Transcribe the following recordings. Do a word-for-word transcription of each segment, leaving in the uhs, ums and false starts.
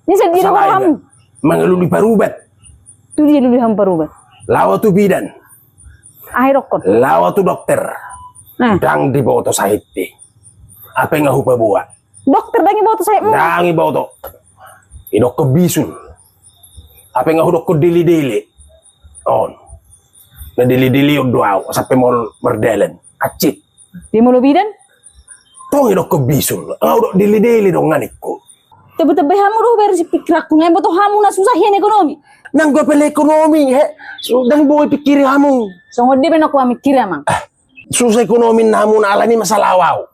Jadi dia dua hamu. Mangalului parubat. Tu dia lului hamu parubat. Laho tu bidan. Ai dokkon. Laho tu dokter. Nah. Ndang diboto sahitna. Hape nga hupaboa. Dokter ndang diboto sahitna. Ndang diboto. Didokkon bisul. Hape nga hudokkon dele-dele. On. Na dele-dele on do au, sampe molo mardalan. Acit. Dia molo bidan? Tong didokkon bisul. Nga hudok dele-dele dongan ningku. Tebbe-tebbe hamu do hubereng sian pikiranku, nga diboto hamu na susah hian ekonomi. Nang gope le ekonomi, he. Ndang boi pikiri hamu. Songon dia pe na hupikiri, Amang. Susah ekonomi na hamu na alani masalah au.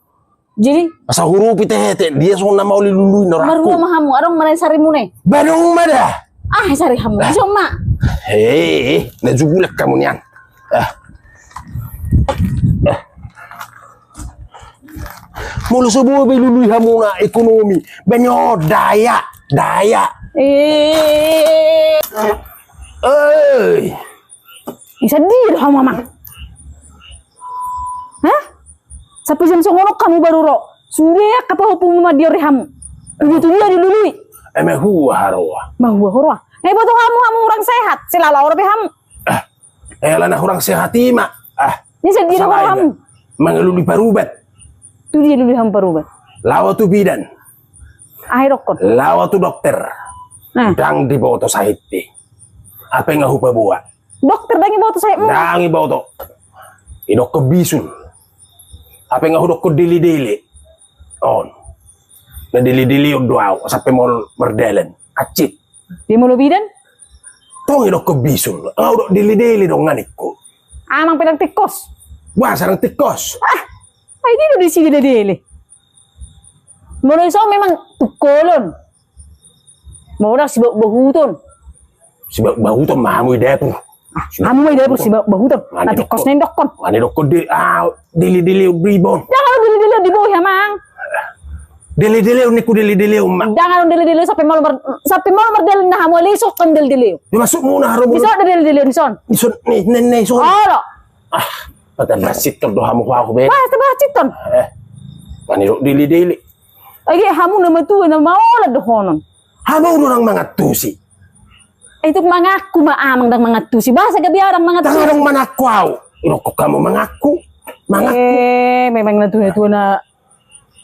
Jadi? Asa hurupi te hete, dia songon na mauli lului na rakku. Marua ma hamu, adong ma na sarimuna i. Ba adong ma da. Ah, sari hamu. Dison ma. He, na jugulak hamu nian. Ah. Ah. Molo so boi be lului hamu na ekonomi. Ba ni on daya, daya. Eh. Oi. Isa dia do hamu, Amang. Hah? Sampe jam songon on hamu baru ro. Sude angka pahompumu mandiori hamu. Tudia-tudia dilului. Eh, mahua haroa. Mahua haroa. Nga diboto hamu, hamu hurang sehat. Selalu ro be hamu. Eh, alana hurang sehat i ma. Ah. Ni sadia do hamu. Mangalului parubat. Tu dia lului hamu parubat. Laho tu bidan. Ai dokkon. Laho tu dokter. Nah. Ndang diboto sahitna. Hape nga hupaboa. Dokter ndang diboto sahitna. Ndang diboto. Didokkon bisul. Hape nga hudokkon dele-dele. On. Na dele-dele on do au, sampe molo mardalan. Acit. Dia molo bidan? Tong didokkon bisul. Nga hudok dele-dele dongan ningku. Amang pe ndang tingkos. Boasa ndang tingkos? Ah, ai dia do disi dele-dele. Molo dison memang tungkolon. Molo sibaut-bauton. Sibaut-bauton ma hamu di dapur. Ah, hamu ma di dapur sibaut-bauton. Na tingkos na nidokkon. Nga nidokkon de, ah, dele-dele on do iba on. Ndang adong dele-dele on di boi, Amang. Dele-dele on ningku, dele-dele on ma. Ndang adong dele-dele on sampe molo mar-, sampe molo mardalan na hamu, ale dison dele-dele on. Di maksudmu na haromo. Dison dele-dele on, dison. Dison ni, ni, ni, dison. Olo. Ah, patandansithon do hamu ho au be. Wah, tandansithon. Eh. Nga nidok dele-dele. Age hamu na matua na maolat dohonon. Hamu do ndang mangantusi. Eh, itu mangaku ma Amang ndang mangantusi. Boasa gabe au ndang mangantusi? Ndang adong mangaku au. Didokkon hamu mangaku. Mangaku. Eh, memang na tua-tua na.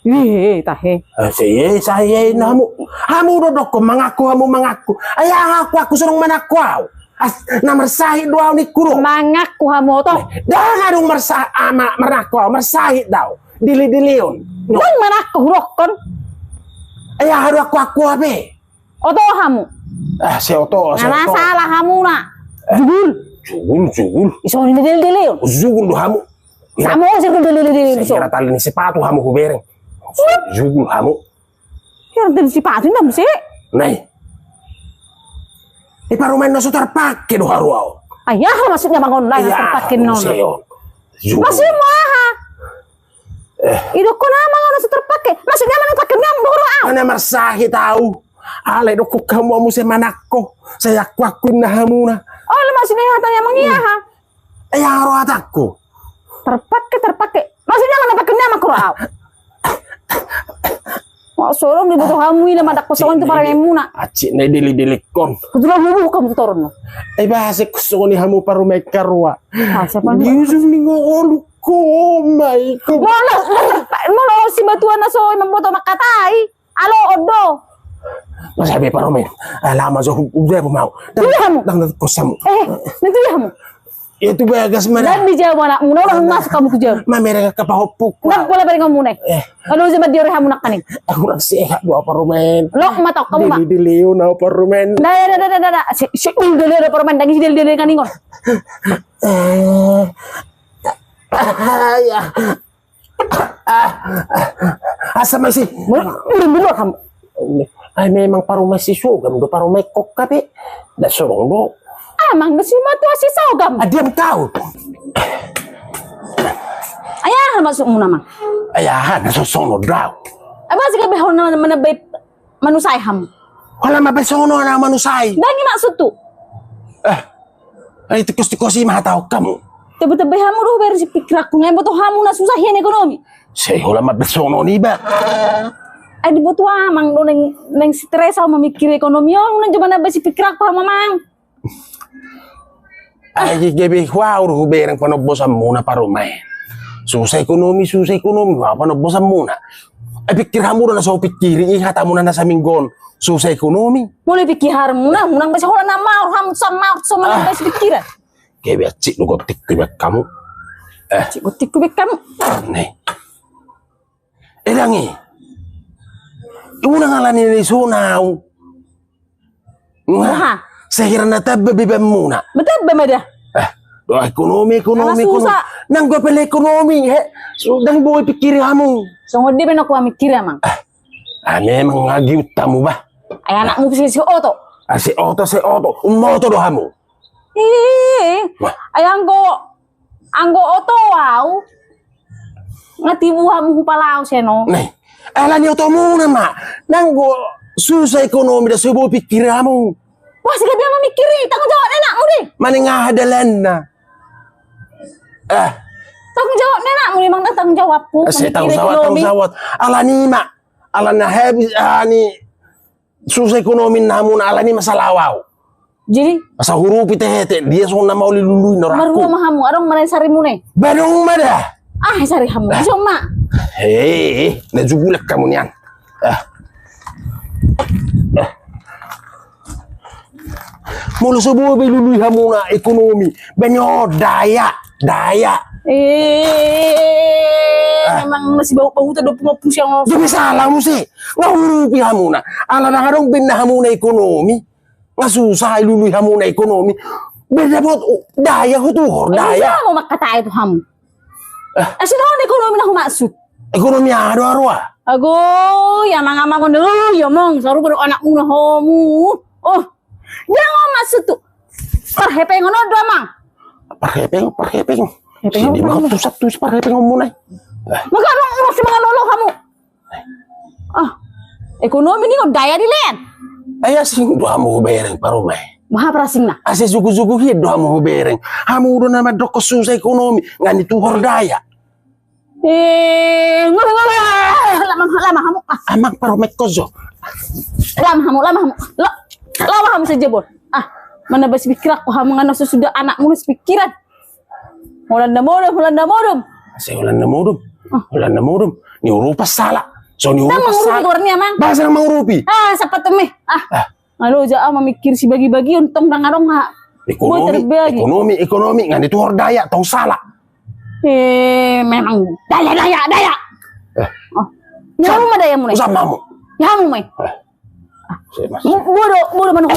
Ih, tahe. Eh, sai, sai, na hamu. Hamu do dokkon mangaku, hamu mangaku. Ai aha aku, aku so ndang mangaku au. As, na marsahit do au ningku do. Mangaku hamu oto. Ndang adong marsa-, ah, ma-, mangaku au, marsahit do au. Dele-dele on. Ndang mangaku hudokkon. Ai aha do aku, aku hape. Oto hamu. Ah, sai oto, sai oto. Na masalah hamu na. Eh. Jugul. Jugul, jugul. Dison ni dele-dele on. Jugul do hamu. Samo sirgul dele-dele on. Sai hira tali ni sipatu hamu hubereng. Jugul hamu. Hira tali sipatu na muse. Nai. Eh, parumaen na so tarpake do haroa on. Ai aha maksudna Amang on, lae, na tarpake na on. Jugul. Maksudmu aha? Eh. Didokkon Amang on na so tarpake. Maksudna Amang on pake ni Amang do haroa on. Nga na marsahit au. Alai dokkon hamu muse mangaku. Sai aku-aku inna hamu na. Oh, le maksudna hatana Amang i aha? Eh, aha do hatangku? Tarpake, tarpake. Maksudna Amang na pake ni Amang haroa on. Wah, so ndang diboto hamu i na mangaku songon i tu parumaenmuna. Acit na dele-dele on. Kebetulan hubuhuk hamu tu toron. Eh, boasa songon i hamu parumaen haroa. Ah, siapa ni? Di ujung ni ngoluk. Ko, mai, ko. Molo, molo simatua na so i mamboto mangkatai. Alo, ondo. Masa be parumaen. Ah, lama jo hu-, udah mau. Ndang, ndang, ndang, kos hamu. Eh, ndang tu dia hamu. Ia tu bagas mana? Ndang dijawab anakmu, ndang masuk hamu tu jabu. Mamereng angka pahompuku. Ndang pola bereng hamu ne. Eh. Alo, jo mandiori hamu nangkaning. Aku hurang sehat do au parumaen. Lo, matok hamu ma. Dele-dele on au parumaen. Nda, nda, nda, nda, nda. Si, si, dele-dele on au parumaen, ndang isi dele-dele nangkaning on. Eh. Ah, ya. Ah, ah, asa masih. Murung, murung, murung, ham. Ai memang parumaen si Sogam do parumaen kok kape. Nda sorong do. Amang do simatua si Sogam. Ah, diam kau. Ai aha maksudmu nama? Ai aha, na so songon on do au. Ai boasa gabe ho na manambai manusai hamu. Holan mambahen songon on na manusai. Ndang i maksudhu. Eh. Ai tikus-tikus i ma hatahon hamu. Tebbe-tebbe hamu do hubereng sian pikiranku, nga diboto hamu na susah hian ekonomi. Sai holan mambahen songon on iba. Ai diboto amang do naeng, naeng stres au mamikiri ekonomi on, unang jo manambasi pikiranku hamu amang. Ai gabe huaur hubereng panombosanmuna parumaen. Susah ekonomi, susah ekonomi, huaur panombosanmuna. Ai pikir hamu do na so hupikiri i hatamuna na saminggu on. Susah ekonomi. Molo pikir hamuna, unang basa holan na maur hamu, so maur so manambasi pikiran. Gabe ancit do gontikku ibaen hamu. Eh. Ancit gontikku ibaen hamu. Nih. Edang i. Unang alani na dison au. Aha. Sehira na tamba bebanmuna. Matamba ma da. Eh, doa ekonomi, ekonomi, ekonomi. Nang gope le ekonomi, he. Ndang boi pikiri hamu. Songon dia be na huamikiri amang. Ah, memang agi utamu bah. Ai anakmu si, si oto. Ah, si oto, si oto. Umoto do hamu. Ih, ai anggo, anggo oto au. Nga tibu hamu hupalaos eno. Nih, alani otomuna ma. Nanggo susah ekonomi da so boi pikiri hamu. Wah, si gabe mamikiri, tanggung jawab anakmu di. Manang aha dalanna. Eh. Tanggung jawab anakmu di, mang da tanggung jawabku. Eh, si tanggung jawab, tanggung jawab. Alani ma. Alana habis ani. Susah ekonomi na hamuna alani ma salao au. Jadi? Asa hurupi tehete, dia songon na mauli lului norakku. Marua ma hamu, adong ma na sarimuna i. Badong ma da. Ah, sari hamu, so ma. He, na jugulan hamu nian. Ah. Ah. Molo so boi be lului hamuna ekonomi, baen on daya, daya. Eh, memang masih bau-bau tadi pungok pusing. Jadi salah muse. Nga hurupi hamuna. Ala ndang adong be na hamuna ekonomi. Nga susah ai lului hamuna ekonomi. Be dapot daya hutuhor daya. Ise ma mangkatai tu hamu. Ise do na ekonomi na humaksud. Ekonomi aha do aroa. Ago, ya amang-amang on do, ya amang, sarupa do anakmuna hamu. Oh. Ndang on maksudhu. Parhepengon on do amang. Parhepeng, parhepeng. Sini ma tu satu parhepengonmuna i. Maka adong urus mangalolo hamu. Ah, ekonomi ni on daya dilean. Ai asing do hamu hubereng parumaen. Maha parasingna. Asa jugu-jugu hian do hamu hubereng. Hamu do na mandok susah ekonomi, nga dituhor daya. Eh, ngole, ngole. Lama, lama hamu. Ah. Amang parumaen ko jo. Lama hamu, lama hamu. Lama hamu saja bol. Ah, manambasi pikiranku hamu nga na so suda anakmuna so pikiran. Holan na modom, holan na modom. Sai holan na modom. Ah. Holan na modom. Niurupi sala. So niurupi sala. Mangurupi. Bahasa mangurupi. Ah, sapat tu me. Ah. Nga loja au mamikir sibagi-bagi on tong ndang adong ha. Ekonomi, ekonomi, ekonomi, nga dituhor daya, tong sala. Eh, memang daya, daya, daya. Eh. Oh. Ni hamu ma dayamuna i. Ni hamu ma i. Eh. Bodo, bodo manuk.